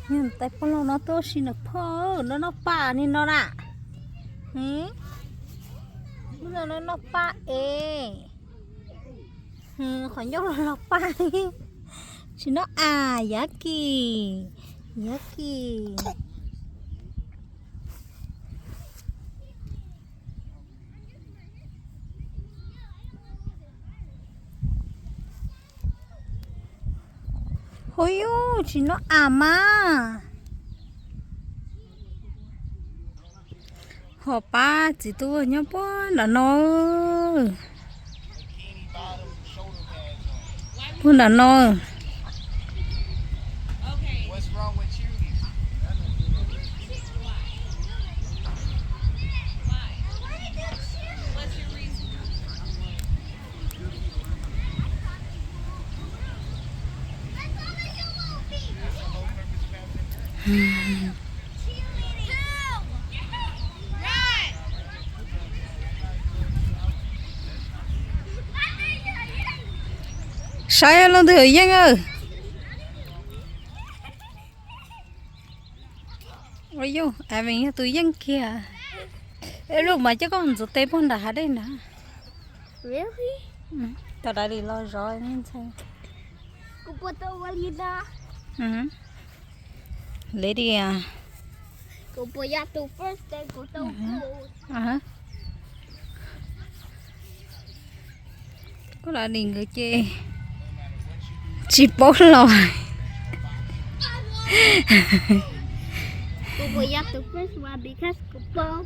Tais pog laus no tuaj ua si na phauj, noj noj paj li no na. Mus no noj noj paj es. Qhov ncauj los los paj. Tsis noj as, yab kis, yab kis. Hu yus tsis noj as mas. Ho pab txiv tub nyob puag nram no. Puag nram no. Saib lub ntwg yeej. Ua yus, Evan yog tus yeej kiag. Ib lub mas coj koj ntxuav tes puag nram hav dej na. Really? Tau dai li los zov ntxhais. Kuv puas tau ua li no? Lady a. Kuv puas yog tus first time kuv tau ua? Koj los nim nkawd ces tsis paub los. Kuv puas yog tus first one because kuv paub.